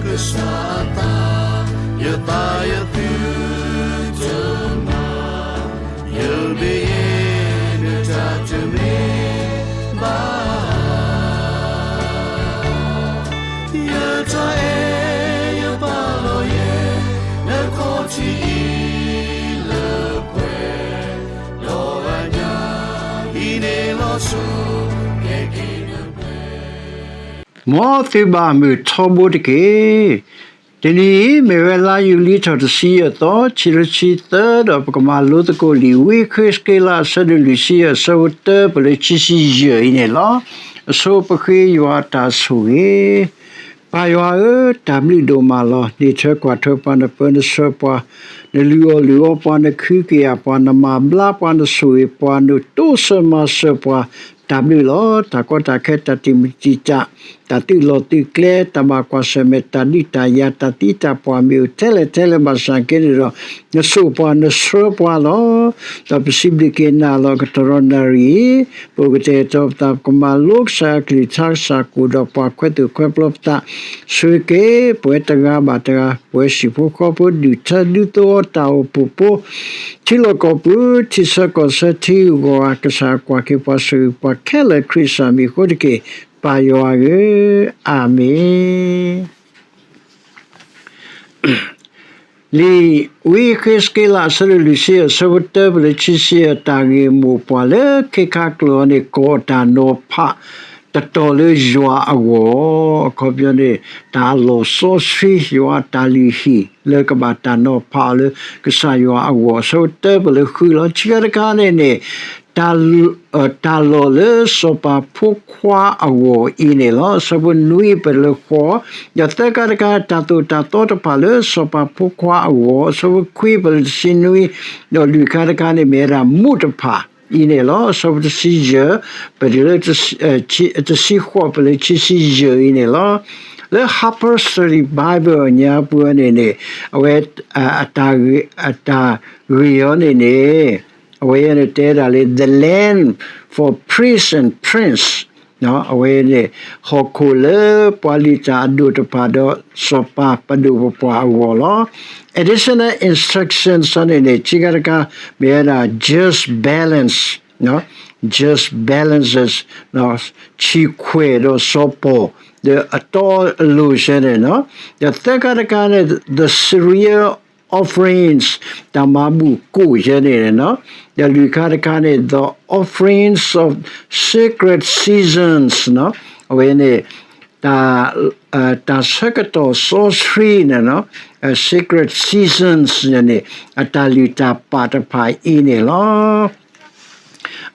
ကစၢ်အသး, ယသးယသုတမၤ, ယမ့ၢ်ယဲနတၢ်တမ့ၢ် ဘၣ်, ယတၢ်အဲၣ်ယပာ်လီၤယဲ နခီၣ်ထံးအံၤလၢပှဲၤ, ဒီးအညၣ်အံၤန့ၣ်လီၤဆိ ကဲက့ၤနပှဲၤ. မ်သုဘၣ်မုာ်ထီဘိတက့ၢ်. တနံၤအံၤ မ့ၢ်ဝဲလါယူၤလံထီၣ်တဆံယဲၢ်သီ, ခံကထိခံဆံသၢ, ဒီးပကမၤလိသကိးလံာ် ဝံယဃ့စက့လး အဆၢဒိၣ်လွံၢ်ဆံယဲၢ် အဆၢဖိတၢပၢၢ်လၢခံဆံယဲၢ်အံၤန့ၣ်လီၤ. အဆိပဃ့ယွၤအတၢ်ဆိၣ်ဂ့ၤ. ပၢ်ယွၤဧၢ, တၢ်ဘျုးဒိၣ်မးလီၤ. နအံးထွဲကွၢ်ထွဲပှၤ, နပၢနဆှၢပှၤ, နလုၢ်အီၣ်လုၢ်အီပှၤ, နခုကယာ်ပှၤ, နမၤဘျါပှၤ, နဆိၣ်ဂ့ၤပှၤ, နတိစၢၤမၤစၢၤပှၤ, တၢ်ဘျုးလီၤ. တၢ်ကီတၢ်ခဲ, တၢ်တံာ်မုၢ်တံာ်တာ်, တၢ်သုးလီၢ်သုးကျဲ, တၢ်ဘၣ်ကွၢ်ဆၢၣ်မဲာ်, တၢ်ဒုးတၢ်ယၤ, တၢ်သံတၢ်ပှၢ် မ့ၢ်အိၣ်ထဲလဲၣ်ထဲလဲၣ်ဘၣ်ဆၣ်က့န့ၣ်ဒီး, နဆိၣ်ပှၤနဆှၢပှၤလီၤ. ဒီးပစံးဘျုးက့ၤနၤလီၤ. ကတီၢ်ဒီးနၣ်ရံၣ်အံၤ, ပအိၣ်ကတဲာ်ကတီၤပသး, ပကမၤလိကစၢ်အကလုၢ်ကထါ, ကစၢ်ကအိၣ်ဒီးပှၤ, ခွဲးသူၣ်ခွဲးပျီပသး, ဆှၢက့ၤပဝဲတဂၤဘၣ်တဂၤ, ပဝဲဟံၣ်ဖိဃီဖိ, ဒူၣ်ထၢဒူသဝီ, တၢ်အိၣ်ဖှိၣ်ဖိ, ထံလီၢ်ကီၢ်ပူၤ, ထံဆၢကီၢ်ဆၢ, ထံဂုၤကီၢ်ဂၤ, ကစၢ်ကွၢ်က့ၤပှၤ, ဆိၣ်ဂ့ၤပှၤခဲလၢာ်, ခရံာ်စၢ်မံၤအဃိတက့ၢ်. ပၢ်ယွၤဧၢ, အၤမ့ၣ်. လံာ်ဝံယဃ့စက့လး အဆၢဒိၣ်လွံၢ်ဆံယဲၢ်, အဆၢဖိတၢပၢၢ်လၢခံဆံယဲၢ်, တၢ်ဂ့ၢ်မိၢ်ပှၢ်လၢခံခါကျိၤအံၤန့ၣ် ကိးအတၢ်နီၤဖးတတီၤလၢယွၤအဂီၢ်, အခီပညီန့ၣ် တၢ်အလီၢ်စီဆှံ, ယွၤအတၢ်လုၢ်ဟံၣ်လၢကဘၣ်တၢ်နီၤဖးအီၤလၢ ကစၢ်ယွၤအဂီၢ်, အဆၢဖိတၢပၢၢ်လၢဃုလီၤ. ခံခါတခါန့ၣ်န့ၣ် တၢ်လီၢ်လၢစီၤပၤဖိခွါအဂီၢ်အံၤန့ၣ်လီၤ. အဆၢဖိနွံပၢၢ်လၢဃိး, ဒီးသၢခါတခါ တၢ်သိၣ်တၢ်သီတဖၣ်လၢစီၤပၤဖိခွါအဂီၢ်, အဆၢဖိခွံပၢၢ်လၢတဆံနွံ, ဒီးလွံၢ်ခါတခါန့ၣ် မ့ၢ်ဝဲဒၣ်မူးတဖၣ်အံၤန့ၣ်လီၤ. အဆၢဖိတဆံယဲၢ် ပၢၢ်လၢ တဆံဃိးပၢၢ်လၢခံဆံယဲၢ်အံၤန့ၣ်လီၤ. လၢ Harper Study Bible အညါပူၤန့ၣ်န့ၣ် အဝဲ အတၢ်ဂ့ၢ်အီၤန့ၣ်န့ၣ် အဝဲန့ၣ်တဲဒၣ်လၢ The Land for Priests and Princes, အဝဲန့ၣ် ဟီၣ်ခိၣ်လၢပှၤလုၢ်တၢ်အဒိၣ်တဖၣ်ဒီးစီၤပၤပဒိၣ်ပပှၢ်အဂီၢ်လီၤ. Additional instructions န့ၣ်န့ၣ် ခံခါတခါ မ့ၢ်ဝဲဒၣ် just balance, just balances, ဆံခွဲးဒီးစီၤပီၢ် ဒီးအတီအလိၤဆၢန့ၣ်, ဒီးသၢခါတခါန့ၣ် the cereal offerings, တၢ်မၤဘူၣ်ကိၣ်ဆၢန့ၣ်, ဒီးလွံၢ်ခါတခါန့ၣ် the offerings of sacred seasons, အဝဲန့ၣ် တၢ်ဆၢကတီၢ်စီဆှံန့ၣ်, sacred seasons န့ၣ် အတၢ်လုၢ်တၢ်ပာ်တဖၣ်အံၤန့ၣ်လီၤ.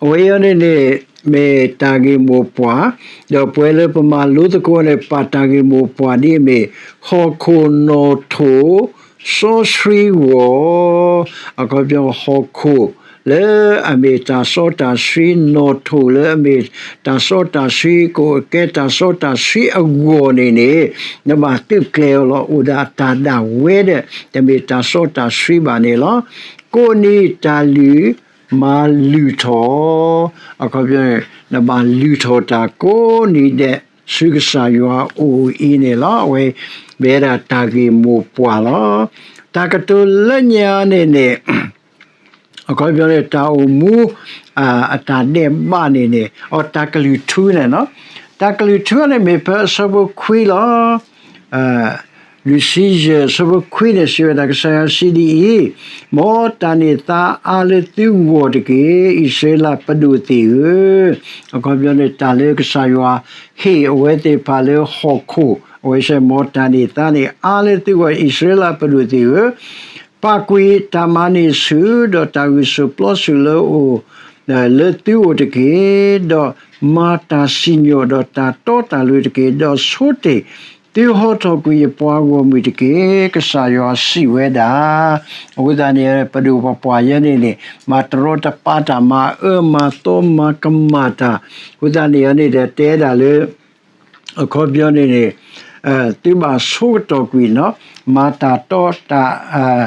အဝဲအံၤန့ၣ်န့ၣ် မ့ၢ်တၢ်ဂ့ၢ်မိၢ်ပှၢ်, ဒီးပှဲၤလၢပမၤလိသကိးန့ၣ် ပာ်တၢ်ဂ့ၢ်မိၢ်ပှၢ်ဒ်အမ့ၢ် ဟီၣ်ခိၣ်နီၣ်ထိၣ်စီဆှံဂီၢ်, အခီပညီဟီၣ်ခိၣ်လၢအမ့ၢ်တၢ်စီတၢ်ဆှံ, နီၣ်ထိၣ်လၢအမ့ၢ်တၢ်စီတၢ်ဆှံ, ကအိၣ်ကဲတၢ်စီတၢ်ဆှံအဂီၢ်န့ၣ်န့ၣ် နဘၣ်သုးကျဲၤအီၤလီၤ. အိၣ်ဒၣ်အတၢ်ဒၣ်ဝဲဒီး တမ့ၢ်တၢ်စီတၢ်ဆှံဘၣ်န့ၣ်လီၤ. ကိးနံၤတၢ်လုၢ်မၤလုၢ်ထီၣ်, အခီပညီန့ၣ် နဘၣ်လုၢ်ထီၣ်တၢ်ကိးနံၤဒဲး ဆူကစၢ်ယွၤအအိၣ်အံၤန့ၣ်လီၤ. အဝဲမ့ၢ်ဝဲဒၣ်တၢ်ဂ့ၢ်မိၢ်ပှၢ်လီၤ. တၢ်ကတိၤလၢညါန့ၣ်န့ၣ် အခီပညီန့ၣ် တၢ်အိၣ်မူ အတၢ်ဒဲးဘးန့ၣ်န့ၣ် အတၢ်ကလုၢ်ထူန့ၣ်, တၢ်ကလုၢ်ထူန့ၣ်မ့ၢ်ဖဲအဆၢဖိခွံလီၤ. လွံၢ်ဆံယဲၢ် အဆၢဖိခွံန့ၣ် စံးဝဲဒၣ်, ကစၢ်ယွၤစံးဒ်အံၤ, မ်တၢ်န့ၢ်သါအါလၢသုဂီၢ်တက့ၢ်, အံၣ်စရ့လးပဒိၣ်သ့ၣ်ဧၢ. အခီပညီန့ၣ် တၢ်လၢကစၢ်ယွၤဟ့ၣ်အဝဲသ့ၣ်တဖၣ်လၢဟီၣ်ခိၣ်, အဝဲစံး မ်တၢ်န့ၢ်သါန့ၣ် အါလၢသုဂီၢ်, အံၣ်စရ့လးပဒိၣ်သ့ၣ်ဧၢ, ပာ်ကွံာ်တၢ်မၤန့ၢ်ဆူၣ်, ဒီးတၢ်ဂုာ်ဆူၣ်ပျီဆူၣ်လၢအအိၣ် လၢသုအိၣ်တက့ၢ်, ဒီးမၤတၢ်စံၣ်ညီၣ်ဒီးတၢ်တီတၢ်လိၤတက့ၢ်, ဒီးဆိတ့ၢ်သုဟီထီၣ်ကွံာ်ယပှၤဂီၢ်မုၢ်တက့ၢ်, ကစၢ်ယွၤစံးဝဲဒၣ်. အဃိသတးန့ၣ် ပဒိၣ်ပပှၢ်ယဲန့ၣ်န့ၣ် မၤတရီတပါတၢ်, မၤအၢမၤသီ မၤကမၣ်တၢ်, အဃိသတးန့ၣ်န့ၣ်ဒီး တဲဒၣ်လၢ အခီပညီန့ၣ်န့ၣ် သုဘၣ်ဆိကတီၢ်ကွံာ်န့ၣ်, မၤတၢ်တီတၢ်,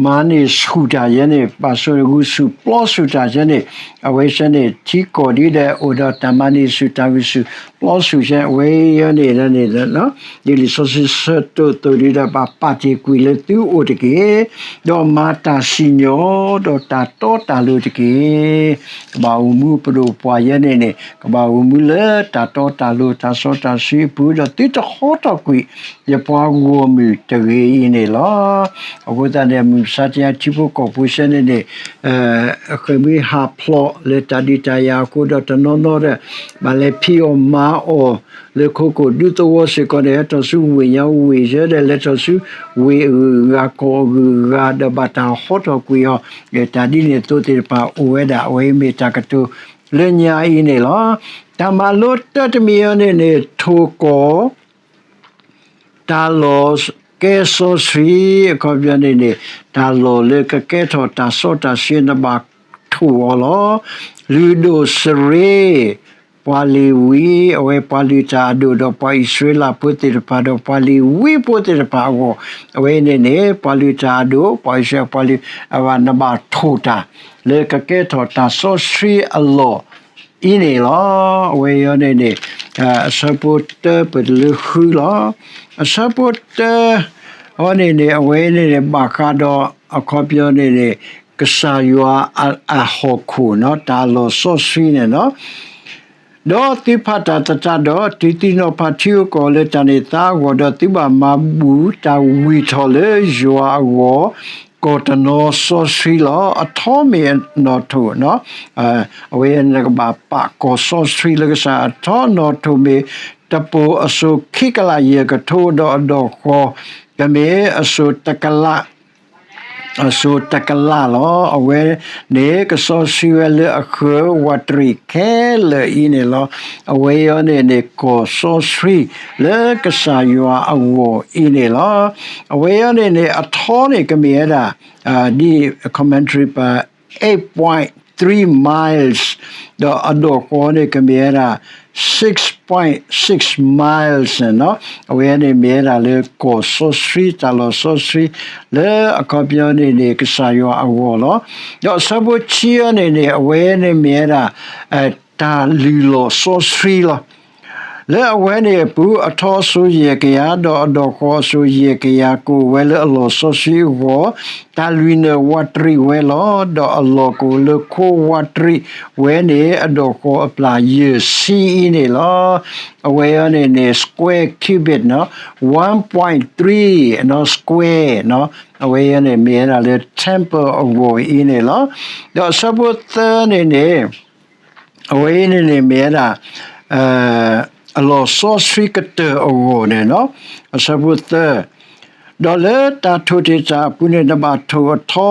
မၤန့ၢ်ဆူၣ်တၢ်ယဲန့ၣ် ပာ်ဆူၣ်ဂုာ်ဆူၣ်ပျီဆူၣ်တၢ်ယဲန့ၣ် အဝဲဆဲန့ၣ် ထံကီၢ်ဒ်ဒီးအိၣ်ဒီးတၢ်မၤန့ၢ်ဆူၣ်တၢ်ဂုာ်ဆူၣ်ပျီဆူၣ်ယဲ အဝဲယဲန့ၣ်န့ၣ် ဒ်လံာ်စီဆှံဆၢတိၢ်သိးဒ်ဒီး ဘၣ်ပာ်တ့ၢ်ကွံာ်လၢသုအိၣ်တက့ၢ်, ဒီးမၤတၢ်စံၣ်ညီၣ်ဒီးတၢ်တီတၢ်လိၤတက့ၢ်. ကဘၣ်အိၣ်မူပဒိၣ်ပှၢ်ယဲန့ၣ်န့ၣ် ကဘၣ်အိၣ်မူလၢတၢ်တီတၢ်လိၤ တၢ်စီတၢ်ဆှံအပူၤ ဒီးသုတဟီထီၣ်ကွံာ် ယပှၤဂီၢ်မုၢ်တဂ့ၤအံၤန့ၣ်လီၤ. အဃိသတးန့ၣ် မုၢ်မဆါတနံၤ ထံဖိကီၢ်ဖိဆဲန့ၣ်န့ၣ် ဃ့ၢ်မှံဟးဖျိးလၢတၢ်ဒုးတၢ်ယၤအဃိဒီး တနီၤနီၤဒီး ဘၣ်လဲၤဖံးအီၣ်မၤအီၣ် လၢခိခိၣ်ဒူသဝီစ့ၢ်ကီးန့ၣ် ဟဲထီၣ်ဆူဝ့ၢ်ညါဝ့ၢ်ယဲဒီး လဲၤထီၣ်ဆူဝ့ၢ်အဂုၤအဂၤ ကီၢ်အဂုၤအဂၤ ဒီးဘၣ်တၢ်ဟီထီၣ်ကွံာ်အီၤ တၢ်ဒ်န့ၣ်အသိးသ့ၣ်တဖၣ်အိၣ်ဝဲဒၣ် အဝဲမ့ၢ်တၢ်ကတိၤလၢညါအံၤန့ၣ်လီၤ. တၢ်မၤလိတၢတမံၤအံၤန့ၣ်န့ၣ် ထိၣ်ကီၢ် တၢ်လီၢ်ကဲစီဆှံ အခီပညီန့ၣ်န့ၣ် တၢ်လီၢ်လၢကကဲထီၣ်တၢ်စီတၢ်ဆှံ နဘၣ်ထိၣ်အီၤလီၤ. လုၢ်ဒိၣ်စရ့ ပှၤလ့ၤဝံ အဝဲပှၤလုၢ်တၢ်အဒိၣ်ဒီးပှၤအံၣ်စရ့လးဖိသ့ၣ်တဖၣ်ဒီးပှၤလ့ၤဝံဖိသ့ၣ်တဖၣ်အဂီၢ် အဝဲန့ၣ်န့ၣ် ပှၤလုၢ်တၢ်အဒိၣ် ပှၤအံၣ်စရ့လး ပှၤလုၢ် အဝဲနဘၣ်ထိၣ်တၢ် လၢကကဲထီၣ်တၢ်စီဆှံအလီၢ် အံၤန့ၣ်လီၤ. အဝဲအံၤန့ၣ်န့ၣ် အဆၢဖိတၢပတလၢဃုလီၤ. အဆၢဖိတၢ အဝဲန့ၣ်န့ၣ် အဝဲန့ၣ်န့ၣ် ဘၣ်ဃးဒီးအခီပညီန့ၣ်န့ၣ် ကစၢ်ယွၤအဟီၣ်ခိၣ်နီၤ တၢ်လီၢ်စီဆှံန့ၣ်နီၤ ဒီးသုဖးတၢ်သတးဒီး တုၤသုနီၤဖးထံဂုၤကီၢ်ဂၤလၢတၢ်န့ၣ်သါအဂီၢ်ဒီး သုဘၣ်မၤဘူၣ်တၢ်ဝံၢ်ထီၣ်လၢယွၤအဂီၢ် ကီၢ်တနီၤစီဆှံလီၤ. အထီမ့ၢ်အနီၣ်ထိၣ်နီၤ အဝဲန့ၣ်ကဘၣ်ပာ်ကီၢ်စီဆှံလၢကစၢ် အထီနီၣ်ထိၣ်မ့ၢ်တပိၤအစိၤခံကလးယဲၢ်ကထိ ဒီးအဒိၣ်ဃီၤ ကမ့ၢ်အစိၤတကလး အစိၤတကလးလီၤ. အဝဲန့ၣ်ကစီဆှံဝဲလၢအဃၢၤဝးတရံးခဲလၢာ်အံၤန့ၣ်လီၤ. အဝဲအံၤန့ၣ်န့ၣ် ကီၢ်စီဆှံလၢကစၢ်ယွၤအဂီၢ်အံၤန့ၣ်လီၤ. အဝဲအံၤန့ၣ်န့ၣ် အထီန့ၣ်ကမ့ၢ်ဝဲဒၣ် ဒ် commentary ပာ် eight point three miles ဒီးအဒိၣ်ဃီၤန့ၣ်ကမ့ၢ်ဝဲဒၣ် six point six miles န့ၣ်နီၤ အဝဲန့ၣ်မ့ၢ်ဝဲဒၣ်လၢကီၢ်စီဆှံ တၢ်လီၢ်စီဆှံ လၢအခီပညီန့ၣ်န့ၣ် ကစၢ်ယွၤအဂီၢ်လီၤ. ဒီးအဆၢဖိခံအံၤန့ၣ်န့ၣ် အဝဲန့ၣ်မ့ၢ်ဝဲဒၣ် တၢ်လုၢ်လီၢ်စီဆှံလီၤ. လၢအဝဲန့ၣ်အပူၤ အထီအစိၤယဲၢ်ကယၤ ဒီးအဒိၣ်ဃီၤအစိၤယဲၢ်ကယၤ ကအိၣ်ဝဲလၢအလီၢ်စီဆှံအဂီၢ်, တၢ်လွံၢ်နၢၤဝးတရံးဝဲလီၤ. ဒီးအလီၢ်ကအိၣ်လၢခိဝးတရံးဝဲန့ၣ် အဒိၣ်ဃီၤအပျၢ်ယဲၢ်ဆံအံၤန့ၣ်လီၤ. အဝဲအံၤန့ၣ်န့ၣ် square cubit နီၤ one point three နီၤ square နီၤ အဝဲအံၤန့ၣ်မ့ၢ်ဝဲဒၣ်လၢ temple အဂီၢ်အံၤန့ၣ်လီၤ. ဒီးအဆၢဖိသၢန့ၣ်န့ၣ် အဝဲအံၤန့ၣ်န့ၣ်မ့ၢ်ဝဲဒၣ် အလီၢ်စီဆှံကတၢၢ်အဂီၢ်န့ၣ်နီၤ, အဆၢဖိသၢ, ဒီးလၢတၢ်ထိၣ်တ့ၢ်တၢ်အပူၤန့ၣ် နဘၣ်ထိၣ်အထီ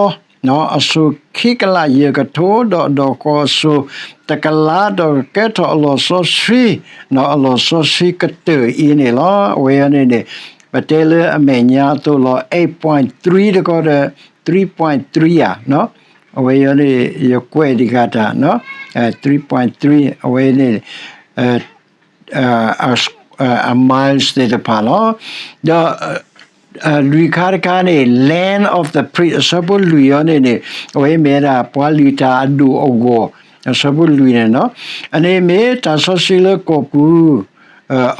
အစိၤခံကလးယဲၢ်ကထိ ဒီးအဒိၣ်ဃီၤအစိၤတကလး ဒီးကကဲထီၣ်အလီၢ်စီဆှံ, အလီၢ်စီဆှံကတၢၢ်အံၤန့ၣ်လီၤ. အဝဲအံၤန့ၣ်န့ၣ် ပတဲလၢအမဲာ်ညါအသိးလီၤ eight point three တခီဒီး three point three ဧါ, အဝဲအံၤန့ၣ် ယကွဲးတဂၤတၢ် three point three အဝဲန့ၣ် အ miles သ့ၣ်တဖၣ်လီၤ. ဒီး လွံၢ်ခါတခါန့ၣ် land of the priest အဆၢဖိလွံၢ်အံၤန့ၣ်န့ၣ် အဝဲမ့ၢ်ဝဲဒၣ်ပှၤလုၢ်တၢ်အဒိၣ်အဂီၢ်, အဆၢဖိလွံၢ်န့ၣ်နီၤ, အန့ၣ်မ့ၢ်တၢ်စီဆှံလၢကီၢ်ပူၤ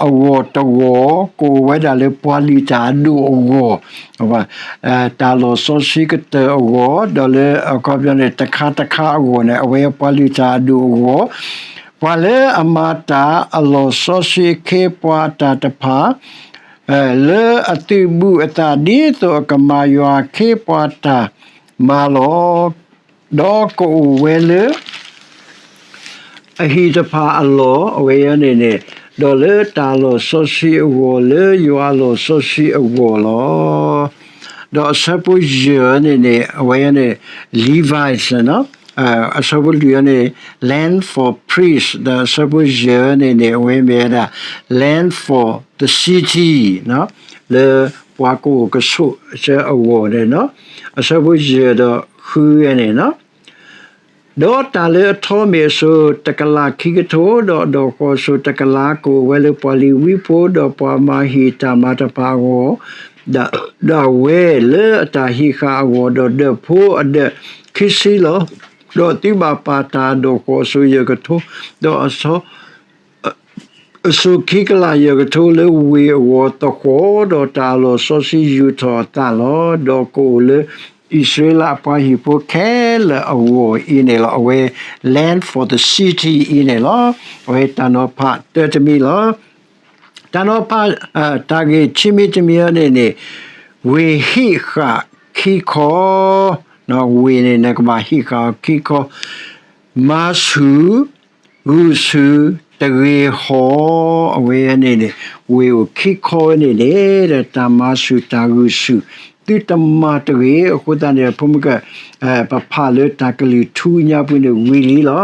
အဂီၢ်တဂီၢ် ကအိၣ်ဝဲဒၣ်လၢပှၤလုၢ်တၢ်အဒိၣ်အဂီၢ်, တၢ်လီၢ်စီဆှံကတၢၢ်အဂီၢ် ဒီးလၢအခီပညီန့ၣ် တခါတခါအဂီၢ်န့ၣ် အဝဲပှၤလုၢ်တၢ်အဒိၣ်အဂီၢ်, ပှၤလၢအမၤတၢ်အလီၢ်စီဆှံအခ့အပှၤအတၢ်တဖၣ် လၢအသုးဘူးအသးဒ်သိးအကမၤယွၤအခ့အပှၤတၢ်မၤလီၤ. ဒီးကအိၣ်ဝဲလၢ အဟံၣ်တဖၣ်အလီၢ် အဝဲအံၤန့ၣ်န့ၣ်, ဒီးလၢတၢ်လီၢ်စီဆှံအဂီၢ် လၢယွၤအလီၢ်စီဆှံအဂီၢ်လီၤ. ဒီးအဆၢဖိယဲၢ်န့ၣ်န့ၣ် အဝဲအံၤန့ၣ် Levites န့ၣ်နီၤ, အဆၢဖိလွံၢ်အံၤန့ၣ် land for priests ဒီးအဆၢဖိယဲၢ်န့ၣ်န့ၣ် အဝဲမ့ၢ်ဝဲဒၣ် land for the city လၢပှၤကအိၣ်ကဆိးအဆၢအဂီၢ်န့ၣ်နီၤ, အဆၢဖိယဲၢ်ဒီးဃုအံၤန့ၣ်နီၤ, ဒီးတၢ်လၢအထီမ့ၢ်အစိၤတကလးခံကထိ ဒီးအဒိၣ်ဃီၤအစိၤတကလး ကအိၣ်ဝဲလၢပှၤလ့ၤဝံဖိ ဒီးပှၤမၤဟ့ၣ်တၢ်မၤတဖၣ်အဂီၢ်, ဒၣ်ဝဲလၢအတၢ်ဟံးဃာ်အဂီၢ်, ဒီးဒၢးဖိအဒၢးခံဆံလီၤ. ဒီးသုဘၣ်ပာ်တၢ်အဒိၣ်ဃီၤအစိၤယဲၢ်ကထိ, ဒီးအဆီ အစိၤခံကလးယဲၢ်ကထိလၢဝ့ၢ်အဂီၢ်သဃီၤ, ဒီးတၢ်အလီၢ်စီဆှံယူာ်ထီၣ်အသးလီၤ. ဒီးကအိၣ်လၢအံၣ်စရ့လးအပှၤဟံၣ်ဖိခဲလၢာ်အဂီၢ်အံၤန့ၣ်လီၤ. အဝဲ Land for the City အံၤန့ၣ်လီၤ. အဝဲတၢ်နီၤဖးတၢတမံၤလီၤ. တၢ်နီၤဖး တၢ်ဂ့ၢ်ခံမံၤတမံၤအံၤန့ၣ်န့ၣ်, ဝ့ၢ်ဟံးဃာ်ခံခီ, ဝ့ၢ်န့ၣ် နကဘၣ်ဟံးဃာ်အီၤခံခီ, မၤဆူၣ် ဂုာ်ဆူၣ် တဂ့ၤဟီ, အဝဲန့ၣ်န့ၣ် ဝ့ၢ်အိၣ်ခံခီဝဲန့ၣ်န့ၣ် ဒီးတၢ်မၤဆူၣ်တၢ်ဂုာ်ဆူၣ် သုတမၤတဂ့ၤ. အဃိသတးန့ၣ် ဖိမုၣ်က ပဖးလၢတၢ်ကလုၢ်ထူညါပူၤန့ၣ်ဝံၤလံလီၤ.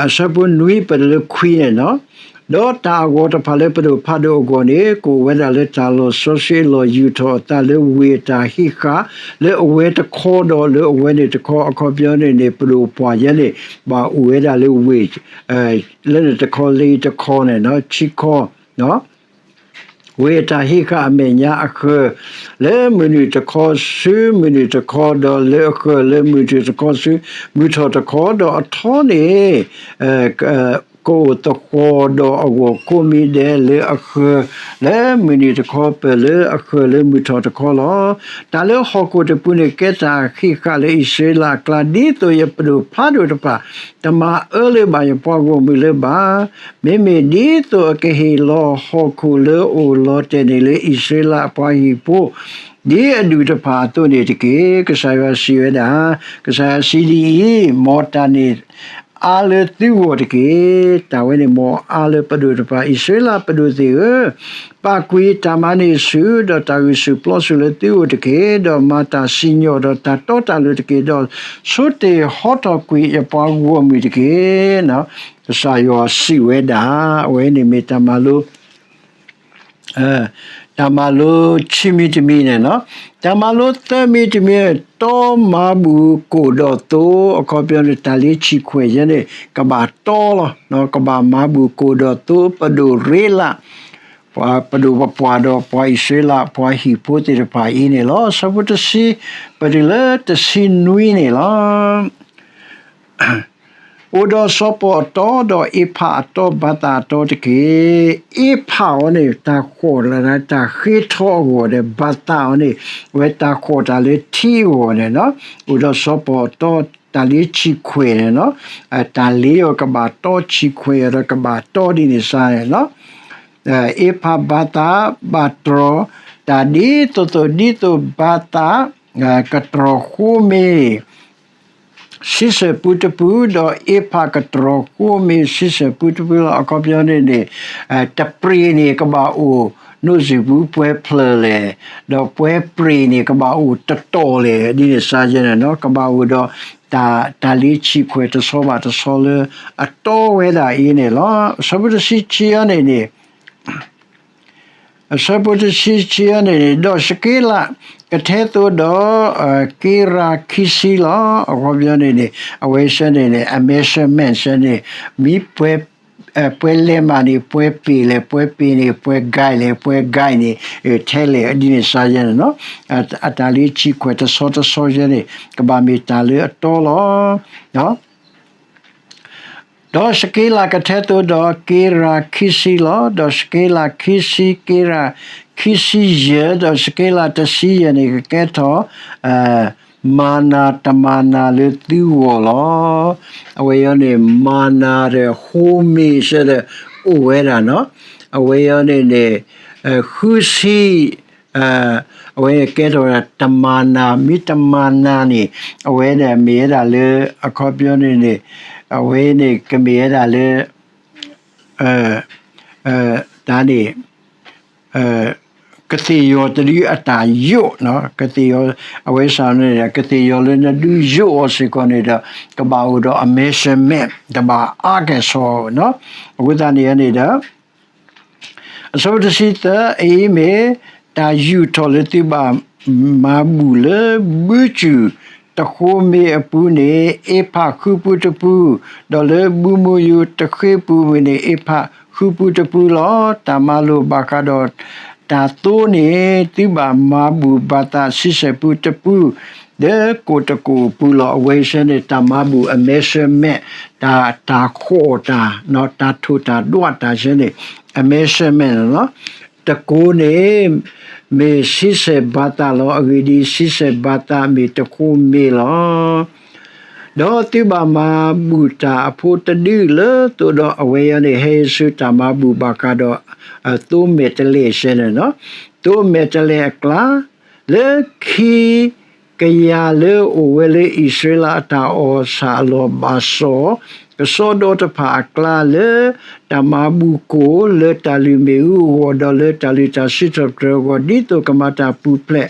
အဆၢဖိနွံပတုၤလၢခွံန့ၣ်လီၤ. ဒီးတၢ်အဂီၤတဖၣ်လၢပဒိၣ်ဖးဒိၣ်အဂီၢ်န့ၣ် ကအိၣ်ဝဲဒၣ်လၢတၢ်လီၢ်စီဆှံအလီၢ်ယူာ်ထီၣ်အသးလၢဝ့ၢ်အတၢ်ဟံးဃာ် လၢအဝဲတခီဒီးလၢအဝဲန့ၣ်တခီ အခီပညီန့ၣ်န့ၣ် ပဒိၣ်ပှၢ်ယဲန့ၣ် ဘၣ်အိၣ်ဝဲဒၣ်လၢဝ့ၢ် လၢန့ၣ်တခီလၢအံၤတခီန့ၣ် ဆံခီ ဝ့ၢ်အတၢ်ဟံးဃာ်အမဲာ်ညါအဃၢၤ လၢမုၢ်နုာ်တခီဆူမုၢ်နုာ်တခီ ဒီးလၢအဃၢၤလၢမုၢ်နုာ်တခီဆူမုၢ်ထီၣ်တခီ ဒီးအထီန့ၣ် ကအိၣ်သဃီၤဒီးအဂီၢ်ကိးမံၤဒဲးလၢအဃၢၤ လၢမုၢ်နုာ်တခီပၢၢ်လၢအဃၢၤလၢမုၢ်ထီၣ်တခီလီၤ. တၢ်လၢဟီၣ်ခိၣ်တပူၤန့ၣ် ကဲတၢ်ဟံးဃာ်လၢအံၣ်စရ့လးအကျါ ဒ်သိးယပဒိၣ်ဖးဒိၣ်တဖၣ် တမၤအၢလၢၤဘၣ်ယပှၤဂီၢ်မုၢ်လၢၤဘၣ်. မ့မ့ၢ်ဒ်သိးအကဟ့ၣ်လီၤဟီၣ်ခိၣ်လၢအအိၣ်လီၤတဲာ်န့ၣ်လၢအံၣ်စရ့လးအပှၤဟံၣ်ဖိ ဒ်အဒူၣ်တဖၣ်အသိးန့ၣ်တက့ၢ်. ကစၢ်ယွၤစံးဝဲဒၣ်, ကစၢ်ယွၤစံးဒ်အံၤ, မ်တၢ်န့ၣ်အါလၢသုဂီၢ်တက့ၢ်. တၢ်ဝဲန့ၣ်မ်အါလၢပဒိၣ်တဖၣ်, အံၣ်စရ့လးပဒိၣ်သ့ၣ်ဧၢ, ပာ်ကွံာ်တၢ်မၤန့ၢ်ဆူၣ်, ဒီးတၢ်ဂုာ်ဆူၣ်ပျီဆူၣ်လၢသုဂီၢ်တက့ၢ်. ဒီးမၤတၢ်စံၣ်ညီၣ်ဒီးတၢ်တီတၢ်လိၤတက့ၢ်. ဒီးဆိတ့ၢ်ဟီထီၣ်ကွံာ်ယပှၤဂီၢ်မုၢ်တက့ၢ်. ကစၢ်ယွၤစံးဝဲဒၣ်, အဝဲန့ၣ်မ့ၢ်တၢ်မၤလိ တၢ်မၤလိခံမံၤတမံၤန့ၣ်လီၤ. တၢ်မၤလိသၢမံၤတမံၤ, တီမၤဘူၣ်ကိၣ်ဒီးသိ, အခီပညီန့ၣ် တၢ်လ့ဆံးခွဲးယဲန့ၣ် ကဘၣ်တီလီၤ. ကဘၣ်မၤဘူၣ်ကိၣ်ဒီးသိ ပဒိၣ်ရ့လး, ပဒိၣ်ပပှၢ်ဒီးပှၤအံၣ်စရ့လး ပှၤဟံၣ်ဖိသ့ၣ်တဖၣ်အံၤန့ၣ်လီၤ. အဆၢဖိတဆံ ပတုၤလၢတဆံနွံန့ၣ်လီၤ. အိၣ်ဒီးစီၤပီၤအတီ ဒီးအ့ဖးအတီ ဘၤသးအတီတက့ၢ်. အ့ဖးအီၤန့ၣ် တၢ်ဃီၣ်လၢတၢ်ဃ့ထီအဂီၢ်ဒီး ဘၤသးအီၤန့ၣ် အဝဲတၢ်ဃီၣ်တၢ်လၢထံအဂီၢ်န့ၣ်လီၤ. အိၣ်ဒီးစီၤပီၤအတီ တၢ်လ့ဆံးခွဲးန့ၣ်လီၤ. တၢ်လ့အီၤကဘၣ်တီဆံးခွဲးအီၤဒီးကဘၣ်တီဒ်န့ၣ်စါန့ၣ်လီၤ. အ့ဖးဘၤသး ဘၣ်တြီၤ တၢ်ဒ်သိးသိးဒ်သိးဘၤသး ကတြီၤဃိမ့ၤ ဆံဆၢၣ်ပူတပူ, ဒီးအ့ဖးကတြီၤဃိမ့ၤဆံဆၢၣ်ပူတပူလီၤ. အခီပညီန့ၣ်န့ၣ် တပြ့ၢ်န့ၣ်ကဘၣ်အိၣ်နိၣ်စံၣ်ပူၤပှဲၤဖျၢၣ်လဲၣ်, ဒီးပှဲၤပြ့ၢ်န့ၣ်ကဘၣ်အိၣ်တတီၤလဲၣ် ဒ်န့ၣ်စါယဲန့ၣ်လီၤ. ကဘၣ်အိၣ်ဒီး တၢ်လ့ဆံးခွဲးတဆီဘၣ်တဆီလၢအတီဝဲဒၣ်အံၤန့ၣ်လီၤ. အဆၢဖိတဆံခံအံၤန့ၣ်န့ၣ် အဆၢဖိတဆံခံအံၤန့ၣ်န့ၣ် ဒီးၡက့လးကထဲသိဒီး က့ရၤခံဆံလီၤ. အခီပညီန့ၣ်န့ၣ် အဝဲဆဲန့ၣ်န့ၣ် အ measurement ဆဲန့ၣ် မ့ၢ်ပှဲၤ ပှဲၤလဲၤမးန့ၣ် ပှဲၤပ့ၤလဲၣ်, ပှဲၤပ့ၤန့ၣ် ပှဲၤဂၤလဲၣ်, ပှဲၤဂၤန့ၣ် ထဲလဲၣ် ဒ်န့ၣ်စါယဲန့ၣ်လီၤ. အတၢ်လ့ဆံးခွဲးတဆီတဆီယဲန့ၣ် ကဘၣ်မ့ၢ်တၢ်လၢအတီလီၤ. ဒီးၡက့လးကထဲသိဒီး က့ရၤခံဆံလီၤ. ဒီးၡက့လးခံဆံ က့ရၤခံဆံယဲၢ်, ဒီးၡက့လးတဆံယဲၢ်န့ၣ် ကကဲထီၣ် မၤနၤတမၤနၤလၢသုဂီၢ်လီၤ. အဝဲအံၤန့ၣ် မၤနၤဒီးဃိမ့ၤဆၢဒီး အိၣ်ဝဲဒၣ်နီၤ. အဝဲအံၤန့ၣ်န့ၣ် ဃုဆံ အဝဲန့ၣ်ကဲထီၣ်ဝဲဒၣ်တမၤနၤ, မ့ၢ်တမၤနၤန့ၣ် အဝဲန့ၣ်မ့ၢ်ဝဲဒၣ်လၢ အခီပညီန့ၣ်န့ၣ် အဝဲန့ၣ်ကမ့ၢ်ဝဲဒၣ်လၢ တၢ်န့ၣ် ကသ့ၣ်ယီၤတဒုအတၢ်ယိး, ကသ့ၣ်ယီၤ အဝဲစ့ၢ်န့ၣ် ကသ့ၣ်ယီၤလၢနဒုးယိးအီၤစ့ၢ်ကီးန့ၣ်ဒီး ကဘၣ်အိၣ်ဒီးအ measurement တဘၣ်အါကဲၣ်ဆိးနီၤ. အဃိသတးန့ၣ်န့ၣ်ဒီး အဆၢဖိတဆံသၢ အံၤမ့ၢ်တၢ်ယူာ်ထီၣ်လၢသုဘၣ်မၤဘူၣ်လၢ ဘုစူၣ်တဃိမ့ၤအပူၤန့ၣ် အ့ဖးဃုပူတပူ, ဒီးလၢဘုမိၢ်ယူၤတဃ့ပူၤမ့ၢ်န့ၣ် အ့ဖးဃုပူတပူလီၤ. တၢ်မၤလိာ်ဘၣ်ဃးဒီး တၢ်သိန့ၣ် သုဘၣ်မၤဘူၣ်ဘၣ်သးဆံဆဲၣ်ပူတပူ လၢကိၣ်တကိၣ်အပူၤလီၤ. အဝဲဆဲန့ၣ် တၢ်မၤဘူၣ်အ measurement တၢ် တၢ်ဃိးတၢ် တၢ်ထိၣ်တၢ်ဒွးတၢ်ဆဲန့ၣ် အ measurement လီၤ. တကိးန့ၣ် မ့ၢ်ဆံဆဲၣ်ဘၣ်သးလီၤ. အဂ့ၢ်ဒ်အံၤ, ဆံဆဲၣ်ဘၣ်သးမ့ၢ်တကိးမ့ၢ်လီၤ. ဒီးသုဘၣ်မၤဘူၣ်တၢ်အဖိတဒုလၢသိဒီးအဝဲအံၤန့ၣ် ဟဲဆူတၢ်မၤဘူၣ်ဘၣ်ဃးဒီး သိမဲာ်တဲးလဲးစဲန့ၣ်လီၤ. သိမဲာ်တဲးလဲးအကျါ လၢခံကယၤလၢအိၣ်ဝဲလၢအံၣ်စရ့လးအတၢ်အီၣ်ဆၣ်အလီၢ်ဘၣ်စီၣ် ကစီဒီတဖၣ်အကျါ လၢတၢ်မၤဘူၣ်ကိၣ် လၢတၢ်လုၢ်မ့ၣ်အူအဂီၢ် ဒီးလၢတၢ်လုၢ်တၢ်စံးထီၣ်ပတြၢၤအဂီၢ် ဒ်သိးကမၤတၢ်ပူၤဖျဲး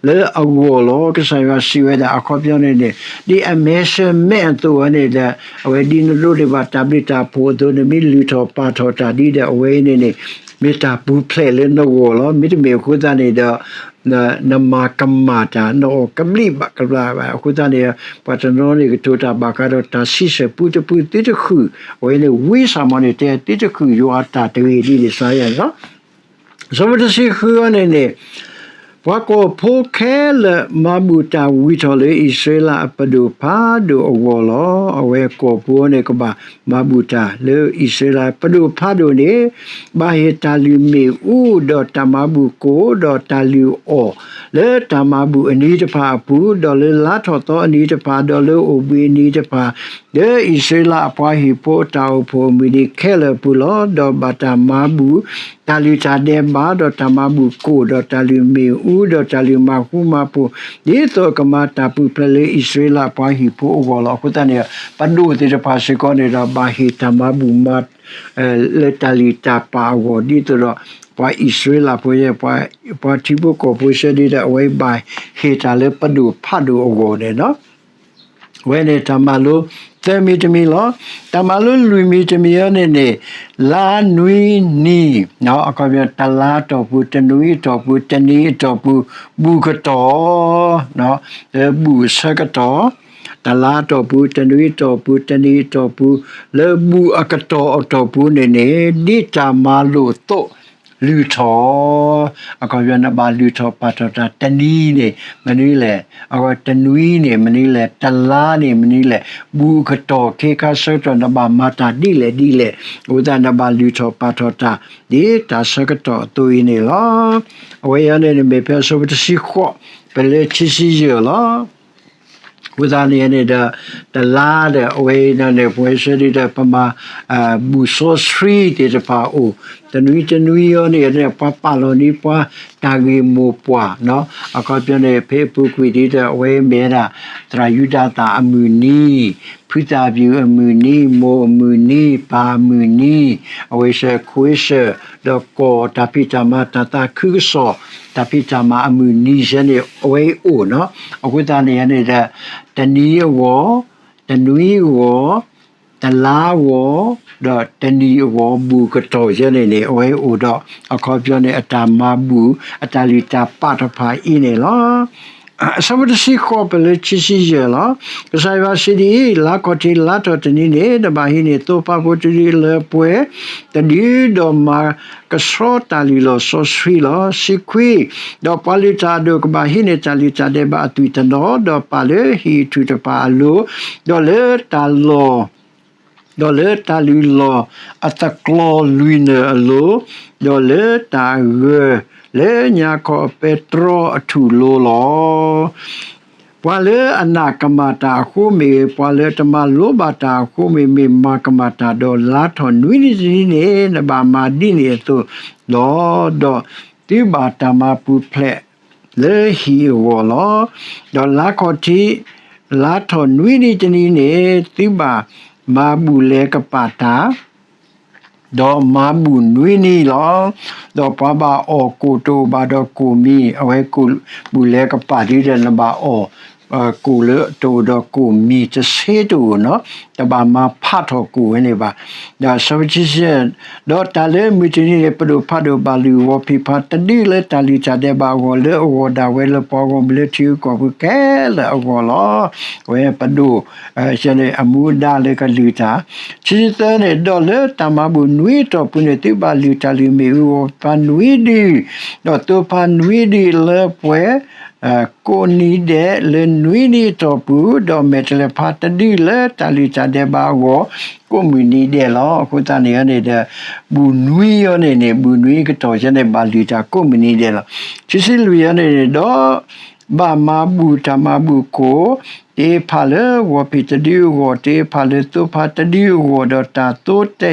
လၢအဂီၢ်လီၤ. ကစၢ်ယွၤစံးဝဲဒၣ် အခီပညီန့ၣ်န့ၣ် ဒ်အ measurement အသိးဝဲန့ၣ်ဒီး အဝဲဒ်နဒိးန့ၢ်ဘၣ်တၢ်ဘျုးတၢ်ဖှိၣ်အသိး နမ့ၢ်လုၢ်ထီၣ်ပာ်ထီၣ်တၢ်ဒ်ဒီး အဝဲအံၤန့ၣ်န့ၣ် မ့ၢ်တၢ်ပူၤဖျဲးလၢနဂီၢ်လီၤ. မ့တမ့ၢ်အဃိသတးန့ၣ်ဒီး နမၤကမၣ်တၢ် နအီၣ်ကဘျံးဘၣ်ကဘျၣ်ဘၣ်. အဃိသတးန့ၣ် ပှၤတနီၤန့ၣ်ကတိၤတၢ်ဘၣ်ဃးဒီးတၢ်ဆံဆဲၣ်ပူတပူ သုတဃုာ်, အဝဲန့ၣ်ဝံစၢ်မီၤန့ၣ်တဲ သုတဃုာ်ယွၤအတၢ်တဂ့ၤဒ်န့ၣ်စါယၤန့ၣ်လီၤ. အဆၢဖိတဆံဃုအံၤန့ၣ်န့ၣ် ပှၤကီၢ်ဖိခဲလၢာ်မၤဘူၣ်တၢ်ဝံၤထီၣ်လၢအံၣ်စရ့လးအပဒိၣ်ဖးဒိၣ်အဂီၢ်လီၤ. အဝဲကီၢ်ဖိန့ၣ်ကဘၣ်မၤဘူၣ်တၢ်လၢအံၣ်စရ့လး ပဒိၣ်ဖးဒိၣ်န့ၣ် ဘၣ်ဟ့ၣ်တၢ်လုၢ်မ့ၣ်အူဒီးတၢ်မၤဘူၣ်ကိၣ် ဒီးတၢ်လုၢ်အီၣ် လၢတၢ်မၤဘူၣ်အနံၤတဖၣ်အပူၤ, ဒီးလၢလါထီၣ်သီအနံၤတဖၣ်, ဒီးလၢအိၣ်ဘှံးအနံၤတဖၣ်, လၢအံၣ်စရ့လးအပှၤဟံၣ်ဖိအတၢ်အိၣ်ဖှိၣ်အမုၢ်နံၤခဲလၢာ်အပူၤလီၤ. ဒီးဘၣ်တၢ်မၤဘူၣ် တၢ်လုၢ်တၢ်ဒဲးဘး, ဒီးတၢ်မၤဘူၣ်ကိၣ်, ဒီးတၢ်လုၢ်မ့ၣ်အူ, ဒီးတၢ်လုၢ်မၤဃူမၤဖိး, ဒ်သိးအကမၤတၢ်ပူၤဖျဲးလၢအံၣ်စရ့လးအပှၤဟံၣ်ဖိအဂီၢ်လီၤ. အဃိသတးန့ၣ် ပဒိၣ်သ့ၣ်တဖၣ်စ့ၢ်ကီးန့ၣ်ဒီး ဘၣ်ဟ့ၣ်တၢ်မၤဘူၣ်မၤ လၢတၢ်လုၢ်တၢ်ပာ်အဂီၢ် ဒ်သိးဒီး ပှၤအံၣ်စရ့လးဖိယဲ ပှၤထံဖိကီၢ်ဖိစဲဒ်ဒီး အဝဲဘၣ်ဟ့ၣ်တၢ်လၢပဒိၣ်ဖးဒိၣ်အဂီၢ်န့ၣ်လီၤ. အဝဲန့ၣ်တၢ်မၤလိသၢမံၤတမံၤလီၤ. တၢ်မၤလိလွံၢ်မံၤတမံၤအံၤန့ၣ်န့ၣ် လါနွံနံၤ အခီပညီ တလါအတီၢ်ပူၤ, တနွံအတီၢ်ပူၤ, တနံၤအတီၢ်ပူၤ, ဘူၣ်ကတီၢ် လၢဘူၣ်အဆၢကတီၢ်, တလါအတီၢ်ပူၤ, တနွံအတီၢ်ပူၤ, တနံၤအတီၢ်ပူၤ, လၢဘူၣ်အကတီၢ်အတီၢ်ပူၤန့ၣ်န့ၣ် ဒ်တၢ်မၤလိာ်အသိး လုၢ်ထီၣ်. အခီပညီ နဘၣ်လုၢ်ထီၣ်ပာ်ထီၣ်တၢ် တနံၤန့ၣ်မနုၤလဲၣ်, အဝဲတနွံန့ၣ်မနုၤလဲၣ်, တလါန့ၣ်မနုၤလဲၣ်, ဘူၣ်အကတီၢ်ခ့ခါဆၢကတီၢ် နဘၣ်မၤတၢ်ဒ်လဲၣ်ဒ်လဲၣ်, အဃိသတး နဘၣ်လုၢ်ထီၣ်ပာ်ထီၣ်တၢ် ဒ်တၢ်ဆၢကတီၢ်အသိးအံၤန့ၣ်လီၤ. အဝဲအံၤန့ၣ် မ့ၢ်ဖဲအဆၢဖိတဆံဃိး ပလၢခံဆံယဲၢ်လီၤ. အဃိသတးန့ၣ်န့ၣ်ဒီး တလါဒီး အဝဲအံၤန့ၣ် ပဝဲဆၢဒ်ဒီး ပမၤ ဘူၣ်စီဆှံသ့ၣ်တဖၣ်အိၣ်, တနွံတနွံအံၤန့ၣ် ပှၤပာ်လီၤန့ၢ်ပှၤတၢ်ဂ့ၢ်မိၢ်ပှၢ်, အခီပညီန့ၣ် ဖဲအပူၤကွံာ်ဒ်ဒီး အဝဲမ့ၢ်ဝဲဒၣ် သရၣ်ယူဒၤသၣ်အမုၢ်နံၤ, ဖုသၣ်ပျူၤအမုၢ်နံၤ, မိၢ်အမုၢ်နံၤ, ပၢ်အမုၢ်နံၤ, အဝဲစဲးခွ့စဲး ဒီးကီၢ်တၢ်ဖံးတၢ်မၤ တၢ်သးခုကစီၣ် တၢ်ဖံးတၢ်မၤအမုၢ်နံၤစဲန့ၣ် အဝဲအံၤအိၣ်နီၤ. အဃိသတးန့ၣ်န့ၣ်ဒီး တနံၤအဂီၢ်, တနွံအဂီၢ်, တလါအဂီၢ်, ဒီးတနံၤအဂီၢ် ဘူၣ်ကတီၢ်ယဲန့ၣ်န့ၣ် အဝဲအံၤအိၣ်ဒီး အခီပညီန့ၣ် အတၢ်မၤဘူၣ် အတၢ်လုၢ်တၢ်ပာ်တဖၣ်အံၤန့ၣ်လီၤ. အဆၢဖိတဆံဃိး ပလၢခံဆံယဲၢ်လီၤ. ကစၢ်ယွၤစံးဒ်အံၤ, လါခီၣ်ထံးလါထီၣ်တနံၤန့ၣ် နဘၣ်ဟံးန့ၢ်သိပၤဖိတဒုလၢပှဲၤတဒု, ဒီးမၤကဆှီတၢ်လုၢ်လီၢ်စီဆှံလီၤ. ဆံခွံ, ဒီးပှၤလုၢ်တၢ်အဒိၣ်ကဘၣ်ဟံးန့ၢ်တၢ်လုၢ်တၢ်ဒဲးဘးအသွံၣ်တနီၤ, ဒီးပာ်လၢဟံၣ်အထူၣ်တဖၣ်အလိၤ, ဒီးလၢတၢ်လီၢ် ဒီးလၢတၢ်လုၢ်လီၢ်အသကျီၤလွံၢ်နၢၤအလိၤ, ဒီးလၢတၢ်ဂၢၢ်လၢညါခီအပဲတြီအထူၣ်လိၤလီၤ. ပှၤလၢအနာ်ကမၣ်တၢ်အဃိမ့ၢ်ဂ့ၤ, ပှၤလၢအတမၤလိဘၣ်တၢ်အဃိမ့ၢ်ဂ့ၤ, မ့ၢ်မၤကမၣ်တၢ်ဒီး လါထီၣ်နွံနံၤတနံၤန့ၣ် နဘၣ်မၤဒ်န့ၣ်အသိးလီၤ. ဒီးသုဘၣ်တၢ်မၤပူၤဖျဲး လၢဟံၣ်အဂီၢ်လီၤ. ဒီးလါခီၣ်ထံး လါထီၣ်နွံနံၤတနံၤန့ၣ် သုဘၣ်မၤဘူၣ်လဲၤကပာ်တၢ်, ဒီးမၤဘူၣ်နွံနံၤလီၤ. ဒီးပှၤဘၣ်အီၣ်ကိၣ်တအိၣ်ဘၣ်ဒီးကိၣ်မံၤ, အဝဲကိၣ်ဘူၣ်လဲၤကပာ်ဒ်ဒီးနဘၣ်အီၣ် ကိၣ်လၢတအိၣ်ဒီးကိၣ်မံၤတဆ့တအိၣ်နီၤ, တဘၣ်မၤဖးထီၣ်ကိၣ်ဝဲန့ၣ်ဘၣ်. ဒီးဆၢဖိဆံဆံ ဒီးတၢ်လၢမုၢ်တနံၤန့ၣ် ပဒိၣ်ဖးဒိၣ်ဘၣ်လုၢ်ဂီၤဖံးဖးတဒုလၢတၢ်လုၢ်တၢ်ဒဲးဘးအဂီၢ် လၢအဂီၢ်ဒၣ်ဝဲလၢပှၤဂီၢ်မုၢ်လၢထံဂုၤကီၢ်ဂၤခဲလၢာ်အဂီၢ်လီၤ. အဝဲပဒိၣ် အမူဒါလၢကလုၢ်တၢ် ခံဆံသၢန့ၣ် ဒီးလၢတၢ်မၤဘူၣ်နွံအတီၢ်ပူၤန့ၣ် သုဘၣ်လုၢ်တၢ်လုၢ်မ့ၣ်အူဂီၤဖံးနွံဒု, ဒီးသိဖးနွံဒုလၢပှဲၤ ကိးနံၤဒဲးလၢနွံနံၤအတီၢ်ပူၤ, ဒီးမဲာ်တဲးလဲးဖးတဒုလၢတၢ်လုၢ်တၢ်ဒဲးဘးအဂီၢ် ကိးမုၢ်နံၤဒဲးလီၤ. အဃိသတးန့ၣ်န့ၣ်ဒီး ဘူၣ်နွံအံၤန့ၣ်န့ၣ် ဘူၣ်နွံကတီၢ်န့ၣ် ဘၣ်လုၢ်တၢ်ကိးမုၢ်နံၤဒဲးလီၤ. ခံဆံလွံၢ်အံၤန့ၣ်န့ၣ်ဒီး ဘၣ်မၤဘူၣ်တၢ်မၤဘူၣ်ခိၣ် တအ့ဖးလၢဂီၤဖံးတဒုအဂီၢ်, တအ့ဖးလၢသိဖးတဒုအဂီၢ်, ဒီးတၢ်သိတ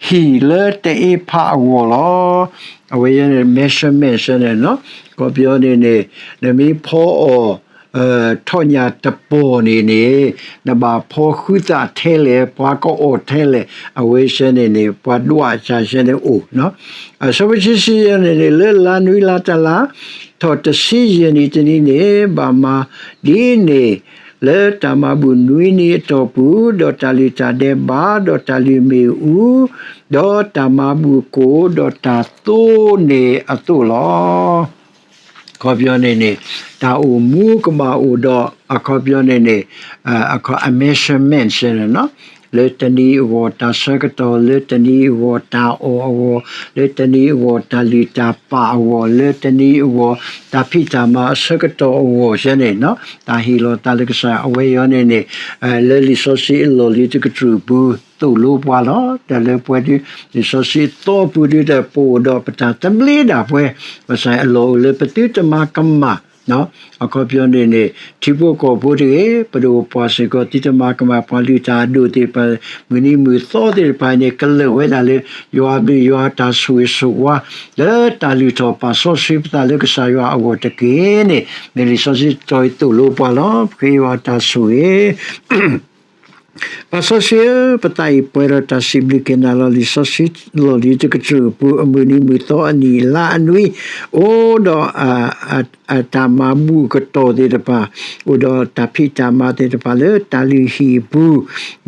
ဟံၣ်လၢတအ့ဖးအဂီၢ်လီၤ. အဝဲ measurement န့ၣ် ခီပညီန့ၣ်န့ၣ် နမ့ၢ်ဖီအီၣ် ထီၣ်ညၣ်တပီၢ်န့ၣ်န့ၣ် နဘၣ်ဖီဃုသးထဲလဲၣ်, ပှၤကအီၣ်ထဲလဲၣ်, အဝဲဆဲန့ၣ်န့ၣ် ပှၤဒွးအစၢ်ဆဲန့ၣ်အိၣ် အဆၢဖိဆံဆံန့ၣ်န့ၣ် လၢလါနွံလါတလါ ထီၣ်တဆံယဲၢ်နံၣ်တနံၤန့ၣ် ဘၣ်မၤဒ်န့ၣ် လၢတၢ်မၤဘူၣ်နွံနံၤအတီၢ်ပူၤ, ဒီးတၢ်လုၢ်တၢ်ဒဲးဘး, ဒီးတၢ်လုၢ်မ့ၣ်အူ, ဒီးတၢ်မၤဘူၣ်ကိၣ်, ဒီးတၢ်သိန့ၣ်အသိးလီၤ. အခီပညီန့ၣ်န့ၣ် တၢ်အိၣ်မူကဘၣ်အိၣ်ဒီး အခီပညီန့ၣ်န့ၣ် အခီ measurement န့ၣ် လၢတနံၤအဂီၢ်တၢ်ဆၢကတီၢ်, လၢတနံၤအဂီၢ်တၢ်အီၣ်အဂီၢ်, လၢတနံၤအဂီၢ်တၢ်လုၢ်တၢ်ပာ်အဂီၢ်, လၢတနံၤအဂီၢ် တၢ်ဖံးတၢ်မၤအဆၢကတီၢ်အဂီၢ်ဆဲန့ၣ် တၢ်ဟ့ၣ်လီၤသးလၢကစၢ် အဝဲအံၤန့ၣ်န့ၣ် လၢလံာ်စီဆှံအလီၢ်လံၤတကတြူၢ်ပူၤ သိၣ်လိပှၤလီၤ. တၢ်လၢပှဲၤဒု လံာ်စီဆှံအသီပူၤဒု တၢ်ပအိၣ်ဒီးပတၢ်သဘျ့ဒၣ်ပှဲၤ, ဘၣ်ဆၣ်အလီၢ်အိၣ်လၢပသုတမၤကမၣ် အခီပညီန့ၣ်န့ၣ် ထံဖိကီၢ်ဖိတဂ့ၤ, ပဒိၣ်ပှၢ်စ့ၢ်ကီး သုတမၤကမၣ်ပှၤလုၢ်တၢ်အဒိၣ်သ့ၣ်တဖၣ်, မုၢ်နံၤမုၢ်သီသ့ၣ်တဖၣ်န့ၣ် ကလၢာ်ဝဲဒၣ်လၢ ယွၤအဘျုးယွၤအတၢ်ဆိၣ်ဂ့ၤဆိၣ်ဝါ လၢတၢ်လုၢ်ထီၣ်ပာ်စီဆှံပသးလၢကစၢ်ယွၤအဂီၢ်တက့ၢ်န့ၣ် မ့ၢ်လံာ်စီဆှံတီၤအံၤသိၣ်လိပှၤလီၤ. ပဃ့ယွၤအတၢ်ဆိၣ်ဂ့ၤ ပၢ်စီဆှံဧၢ, ပသးအံၤပှဲၤဒီးတၢ်စံးဘျုးက့ၤနၤလီၤ. လံာ်စီဆှံလီၢ်လံၤတကတြူၢ်အပူၤ အမုၢ်နံၤမုၢ်သီအနံၣ်အလါအနွံ အိၣ်ဒီး အတၢ်မၤဘူၣ်ကတီၢ်သ့ၣ်တဖၣ်, အိၣ်ဒီးတၢ်ဖံးတၢ်မၤသ့ၣ်တဖၣ်လၢတၢ်လုၢ်ဟံၣ်အပူၤ,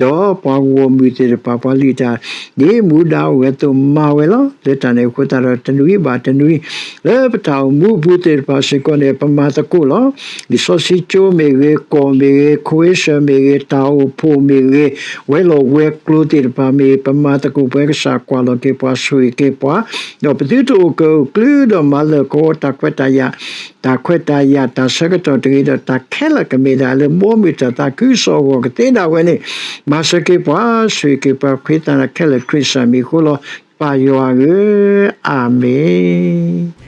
ဒီးပှၤဂီၢ်မုၢ်သ့ၣ်တဖၣ် ပှၤလုၢ်တၢ် ဒ်မူဒါအိၣ်ဝဲအသိးမၤဝဲလီၤ. လၢတၢ်န့ၣ်အဃိသတးဒီး တနွံဘၣ်တနွံ လၢပတၢ်အိၣ်မူအပူၤသ့ၣ်တဖၣ်စ့ၢ်ကီးန့ၣ် ပမၤသကိးလီၤ. လံာ်စီဆှံကၠိမ့ၢ်ဂ့ၤ, ကီၢ်မ့ၢ်ဂ့ၤ, ခိအ့ၡၢၣ်မ့ၢ်ဂ့ၤ, တၢ်အိၣ်ဖှိၣ်မ့ၢ်ဂ့ၤ, ဝဲၤလီၢ်ဝဲၤကျိၤသ့ၣ်တဖၣ်မ့ၢ်ဂ့ၤ, ပမၤသကိးပှၤကစၢ်ကွၢ်လီၤက့ၤပှၤဆိၣ်ဂ့ၤက့ၤပှၤ, ဒီးပသုတအိၣ်ကၢၣ်အိၣ်ကျူဒီးမၤလၢာ်ကဝီၤတၢ်ခွဲးတၢ်ယာ်, တၢ်ခွဲးတၢ်ယာ်တၢ်ဆၢကတီၢ်တဂ့ၤဒီး တၢ်ခဲလၢာ်ကမ့ၢ်ဒၣ်လၢဘီမုၢ်တၢ်သးခုကစီၣ်အဂီၢ်ကသ့ဒၣ်ဝဲန့ၣ်, မၤစၢၤက့ၤပှၤ, ဆိၣ်ဂ့ၤက့ၤပှၤ, ဃ့သးနၤခဲလၢာ်ခရံာ်စၢ်မံၤအဃိလီၤ. ပၢ်ယွၤဧၢ, အၤမ့ၣ်.